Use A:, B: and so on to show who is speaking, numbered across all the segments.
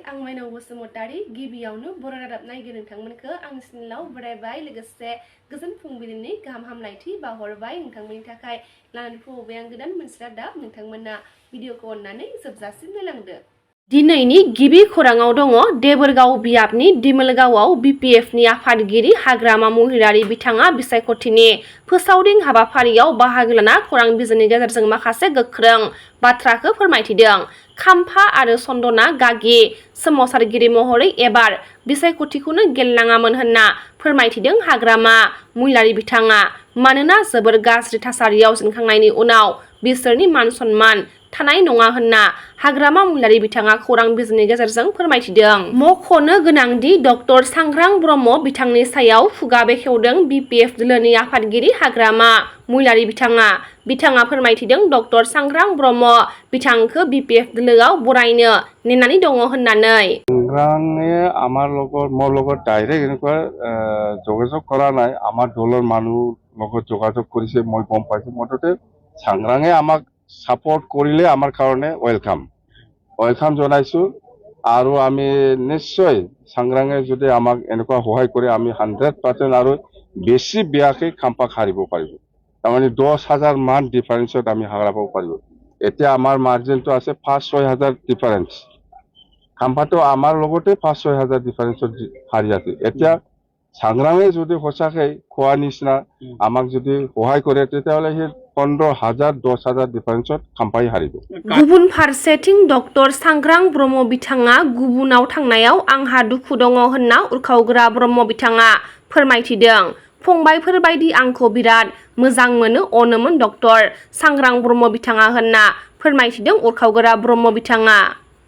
A: आं माइनाव बसुमतारी गिबियावनो बर' रादाब नायगिरि नोंथांमोनखौ आं सिनलाव बरायबाय लोगोसे गोजोन फुंबिलिनि गाहाम हामलायथि बावहरबाय नोंथांमोननि थाखाय लानानै फैबाय आं गोदान मोनसे रादाब नोंथांमोना भिडिअखौ अननानै जोबजासिम नायलांदो। दिनैनि गिबि खौराङाव दङ देबोरगाव बियाबनि दिमोलगावआव बिपिएफनि आफादगिरि हाग्रामा महिलारि बिथाङा बिसायख'थिनि फोसावदिं हाबाफारियाव बाहागो लाना खौरां बिजोंनि गेजेरजों माखासे गोख्रों बाथ्राखौ फोरमायथिदों। खाम्फा आरो सन्दना गागि सोमावसारगिरि महरै एबार बिसायख'थिखौनो गेलेनाङामोन होनना फोरमायथिदों हाग्रामा महिलारि बिथाङा। मानोना जोबोर गाज्रि थासारियाव जेनखांनायनि उनाव बिसोरनि मान सन्मान थानाय नङा होनना हाग्रामा महिलारि बिथाङा खौरां बिजोंनि गेजेरजों फोरमायथिदों। मख'नो गोनांदि डक्टर सांग्रां ब्रह्म बिथांनि सायाव खुगा बेखेवदों बिपिएफ दोलोनि आफादगिरि हाग्रामा महिलारि बिथाङा फोरमायथिदों डक्टर सांग्रां ब्रह्म बिथांखौ बिपिएफ दोलोआव बरायनो नेनानै दङ होननानै।
B: সংগ্ৰামে আমাৰ লগত মোৰ লগত ডাইৰেক্ট এনেকুৱা যোগাযোগ কৰা নাই। আমাৰ দলৰ মানুহ লগত যোগাযোগ কৰিছে মই গম পাইছোঁ। মুঠতে সংগ্ৰামে আমাক সাপোর্ট কৰিলে আমাৰ কাৰণে ওয়েলকাম জনাইছোঁ আৰু আমি নিশ্চয় সংগ্ৰামে যদি আমাক এনেকুৱা সহায় কৰে আমি 100% আৰু বেছি বেয়াকৈ খাম্পা হাৰিব পাৰিব। তাৰমানে 10,000 মান ডিফাৰেন্সত আমি হাৰাব পাৰিব। এতিয়া আমাৰ মাৰ্জিনটো আছে 5-6 হাজাৰ ডিফাৰেন্স। খাম্পাটো আমাৰ লগতে 5-6 হাজাৰ ডিফাৰেন্সত হাৰি আছে। এতিয়া সংগ্ৰামে যদি সঁচাকৈ খোৱা নিচিনা আমাক যদি সহায় কৰে তেতিয়াহ'লে সেই 15,000 10,000 ডিফাৰেন্সত খাম্পাই হাৰিব।
A: गुबुन फारसेथिं डक्टर सांग्रां ब्रह्म बिथाङा गुबुनाव थांनायाव आंहा दुखु दङ होनना उरखावग्रा ब्रह्म बिथाङा फोरमायथिदों। फंबायफोर बायदि आंखौ बिराद मोजां मोनो अनोमोन डक्टर सांग्रां ब्रह्म बिथाङा होनना फोरमायथिदों उरखावग्रा ब्रह्म बिथाङा।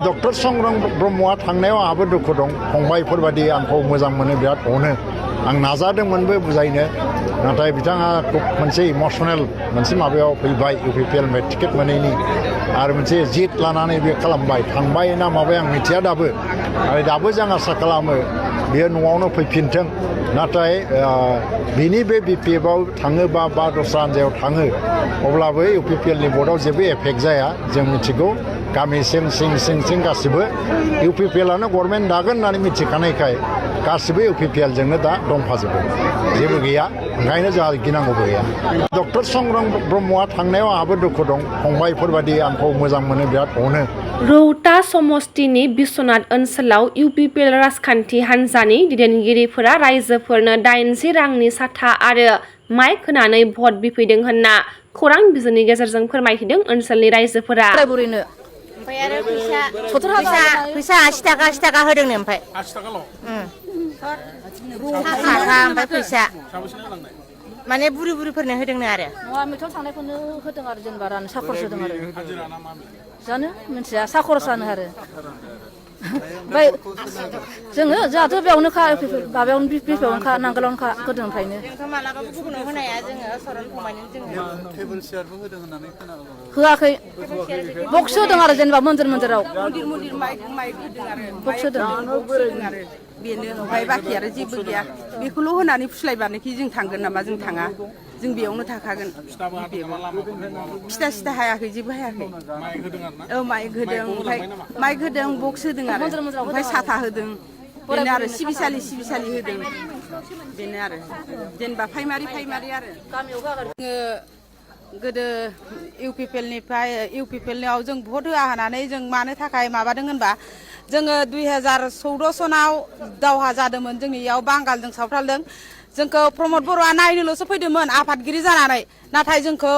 C: डक्टर सांग्रां ब्रह्मआ थांनायाव आंहाबो दुखु दं। फंबायफोर बायदि आंखौ मोजां मोनो बिराद अनो। आं नाजादोंमोनबो बुजायनो नाथाय बिथाङा खुब मोनसे इमोसनेल मोनसे माबायाव फैबाय इउपिपिएल टिकेट मोनैनि आरो मोनसे जित लानानै बे खालामबाय थांबाय ना माबाय आं मिथिया दाबो आरो दाबो जों आसा खालामो बेयो न'आवनो फैफिनथों। नाथाय बिनि बे बिपिएफआव थाङोबा बा दस्रा हान्जायाव थाङो अब्लाबो इउपिपिएलनि भटआव जेबो एफेक्ट जाया जों मिथिगौ। गामि सिं गासिबो इउपिपिएलआनो गभर्नमेन्ट दागोन होननानै मिथिखानायखाय गासिबो इउपिपिएलजोंनो दा दंफाजोबो जेबो गैया। ओंखायनो जोंहा गिनांगौबो गैया। डक्टर सांग्रां ब्रह्मआ थांनायाव आंहाबो दुखु दं। फंबायफोर बायदि आंखौ मोजां मोनो बिराद अनो।
A: रौता समस्तिनि बिश्वनाथ ओनसोलाव इउपिपिएल राजखान्थि हान्जानि दैदेनगिरिफोरा रायजोफोरनो 80 रांनि साथा आरो माइक होनानै भट बिफैदों होनना खौरां बिजोंनि गेजेरजों फोरमायथिदों ओनसोलनि रायजोफोरा।
D: ओमफ्राय आरो फैसा 80 थाखा होदोंनो ओमफ्राय
E: 80 थाखाल'?
D: साथा ओमफ्राय फैसा माने बुरिफोरनो होदोंनो आरो
F: नङा मेथाव थांनायखौनो होदों आरो जेनेबा रानो साखरस होदों आरो जानो मिथिया साखरस जानो आरो ओमफ्राय जोंहाथ' बेयावनोखा माबायावनो बिफायावनोखा नांगोलावनोखा गोदोनिफ्रायनो
D: जोंथ' मालाबाबो गुबुनाव होनाया जोङो सरन फंबायनो जोङो
E: टेबोल चेयारबो होदों होननानै खोनादों।
F: होआखै बक्स होदों आरो जेनेबा मन्दिराव
G: मन्दिर माइक होदों आरो
F: बक्स होदों
G: आरो बेनो ओमफ्राय बाखि आरो जेबो गैया। बेखौल' होनानै फुस्लायबानोखि जों थांगोन नामा? जों थाङा। जों बेयावनो थाखागोन। फिथा हायाखै जेबो हायाखै। औ माइक होदों ओमफ्राय माइक होदों बक्स होदों आरो ओमफ्राय साथा होदों बेनो आरो सिबिसालि होदों बेनो आरो जेनेबा प्राइमारि आरो गोदो इउपिपिएलनियाव जों भट होआ होनानै जों मानो थाखाय माबादों होनबा जोङो 2014 सनाव दावहा जादोंमोन जोंनियाव बांगालजों सावथालजों। जोंखौ प्रमद बर'आ नायनोल'सो फैदोंमोन आफादगिरि जानानै। नाथाय जोंखौ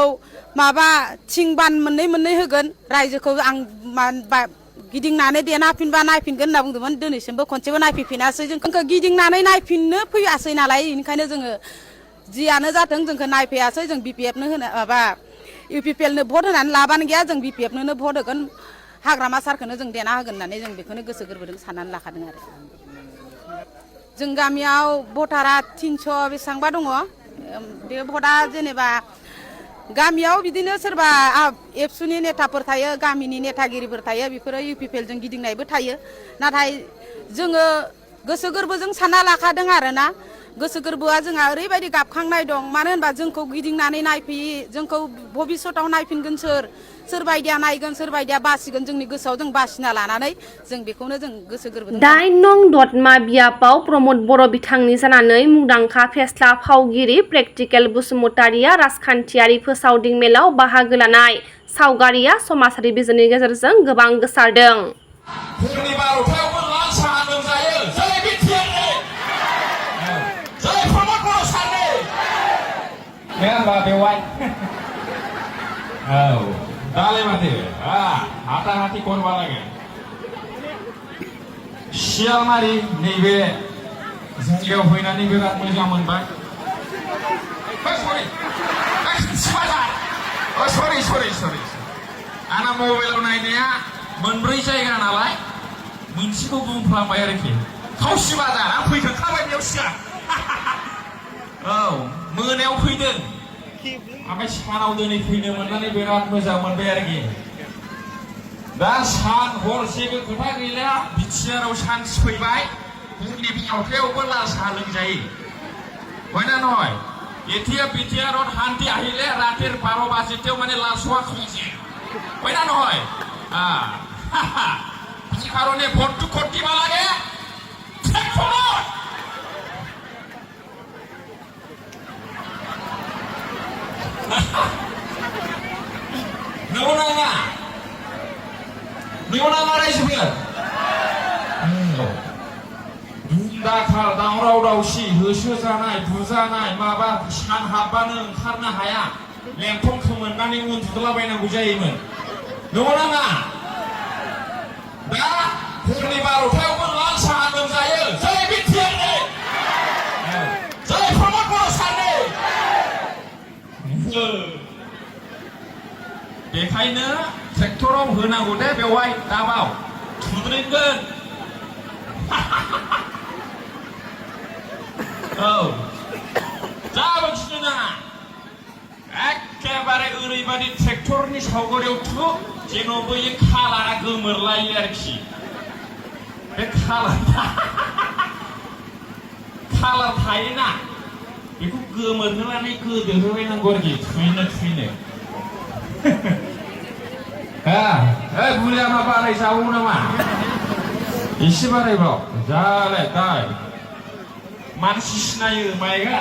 G: माबा थिं बान मोननै होगोन रायजोखौ आं गिदिंनानै देना होफिनबा नायफिनगोन होनना बुंदोंमोन। दिनैसिमबो खनसेबो नायफैफिनासै। जोंखौ गिदिंनानै नायफिननो फैयासै नालाय बेनिखायनो जोङो जियानो जाथों जोंखौ नायफैयासै। जों बिपिएफनो होनो माबा इउपिपिएलनो भट होनानै लाबानो गैया। जों बिपिएफनो भट होगोन हाग्रामा सारखौनो जों देना होगोन होननानै जों बेखौनो गोसो गोरबोजों साननानै लाखादों आरो। जों गामियाव भटारा 300 बेसेबांबा दङ। बे भटआ जेनेबा गामियाव बिदिनो सोरबा एबसुनि नेताफोर थायो गामिनि नेतागिरिफोर थायो बेफोरो इउपिपिएलजों गिदिंनायबो थायो। नाथाय जोङो गोसो गोरबोजों सानना लाखादों आरोना गोसो गोरबोआ जोंहा ओरैबायदि गाबखांनाय दं मानो होनबा जोंखौ गिदिंनानै नायफैयि जोंखौ भबिष्यताव नायफिनगोन सोरबायदिया नायगोन सोरबायदिया बासिगोन जोंनि गोसोआव जों बासिना लानानै जों बेखौनो जों गोसो गोरबोजों
A: 9 नं दतमा बियाबाव प्रमद बर' बिथांनि जानानै मुंदांखा फेस्ला फावगिरि प्रेक्टिकेल बसुमतारिया राजखान्थियारि फोसावदिं मेलाव बाहागो लानाय सावगारिया समाजारि बिजोंनि गेजेरजों गोबां गोसारदों।
H: दालाय माथो हाथा-हाथि खनबा लागे सियालमारि नैबे जायगायाव फैनानै बिराद मोजां मोनबाय। सरि आंना मबाइलाव नायनाया मोनब्रै जायगा नालाय मोनसेखौ बुंफ्लांबाय आरोखि खावसि बाजार आं फैखांखाबाय बेयाव सिगां औ मोनायाव फैदों ओमफ्राय सानाव दिनै फैनो मोननानै बिराद मोजां मोनबाय आरोखि दा सान हरसेबो खोथा गैला बिटिआराव सान्स फैबाय हरनि बियावथायावबो लाल साहा लोंजायो हयना नहय এতিয়া বিটিআৰত শান্তি আহিলে ৰাতিৰ 12 বাজিতেও মানে লাল চাহ খুঁজে হয়না নহয় সেই কাৰণে ভোটটো ক'ত দিব লাগে नंगौना रायजोफोर दाखार दावराव दावसि होसो जानाय बुजानाय माबा सान हाबबानो ओंखारनो हाया लेंथन खोमोननानै उन्दुलाबायनांगौ जायोमोन नंगौना दा हरनि 12थायावबो लाल साहा लोंजायो जय बिटिआरनि जय प्रमद बर' सारनि बेखायनो ट्रेक्टराव होनांगौ दे बेवहाय दाबाव थुद्रिंगोन औ जाबो खिनो नाङा एखेबारे ओरैबादि ट्रेक्टरनि सावगारियाव थु जेन' बै खालारा गोमोरलायो आरोखि बे खालार थायोना बेखौ गोमोरहोनानै गोदोहोबायनांगौ आरोखि थुयैनो बुरिया मा बाराय जावो नामा एसे बारायबाव जालाय दाय मानसि सिनायो माइगा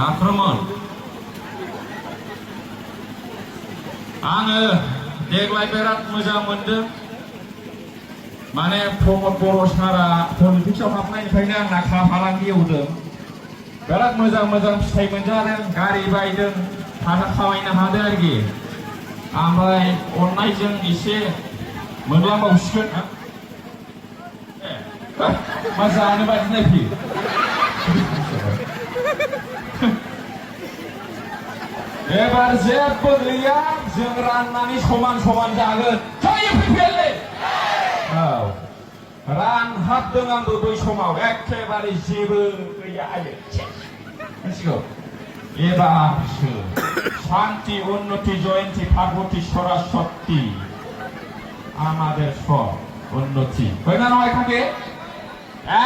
H: आक्रमण आङो देग्लाय बिराद मोजां मोनदों माने प्रमद बर' सारा पलिटिक्सआव हाबनायनिफ्रायनो आंना फालांगि एवदों बिराद मोजां फिथाइ मोनजादों गारि बायदों थाखा खामायनो हादों आरोखि ओमफ्राय अननायजों एसे मोनलांबावसिगोन मा जानो बादि नायफैयो एबार जेबो गैया जों राननानै समान जागोन जायो फैफेरले औ रानहाबदों आंबो बै समाव एखेबारे जेबो गैया आयो मिथिगौ एबारसो शांति उन्नति जयन्ती पार्वती सरास्वती আমাদের সব উন্নতি হয় না নয় থাকে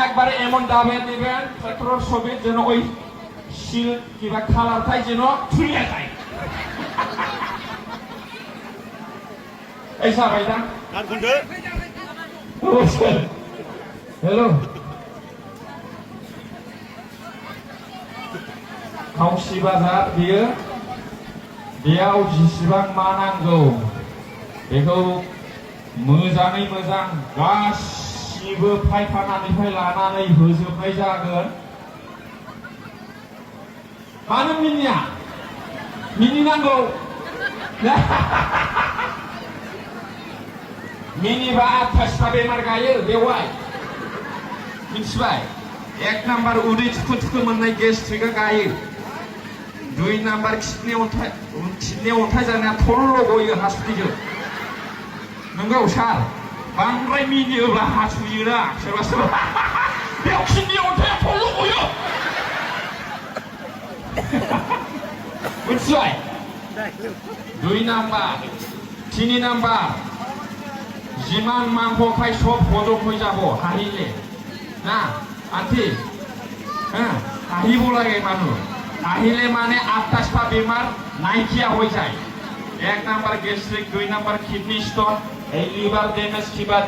H: একবারে এমন দাবে দিবেন পেট্রোল ছবি যেন ওই শিল কিবা খালারটাই যেন ছুঁয়ে যায় এই সাবাই না আর গুন্ডে হ্যালো खावसि बाजार बियो बेयाव जिसिबां मा नांगौ बेखौ मोजाङै मोजां गासिबो फायखानानिफ्राय लानानै होजोबनाय जागोन मानो मिनिनांगौ मिनिबा 28टा बेमार गायो बेवहाय मिथिबाय 1 नाम्बार उदै थुखो मोननाय गेस्ट्रिकआ गायो 2 नाम्बार किडनि अन्थाइ जानाया थल्ल' गयो हासुदैजों नंगौ सार बांद्राय मिनियोब्ला हासुयोना सोरबा बेयाव किडनि अन्थाइया थल्ल' गयो मिथिबाय 2 नाम्बार 3 नाम्बार যিমান মাংস খাই সব হজম হয়ে যাব হারিলে না আন্টি হ্যাঁ হাঁহিব লাগে মানুষ হাঁহিলে মানে 28টা বেমার নাইকিয়া হয়ে যায় 1 number gastric 2 number kidney stone এই লিভার ড্যামেজ কিবা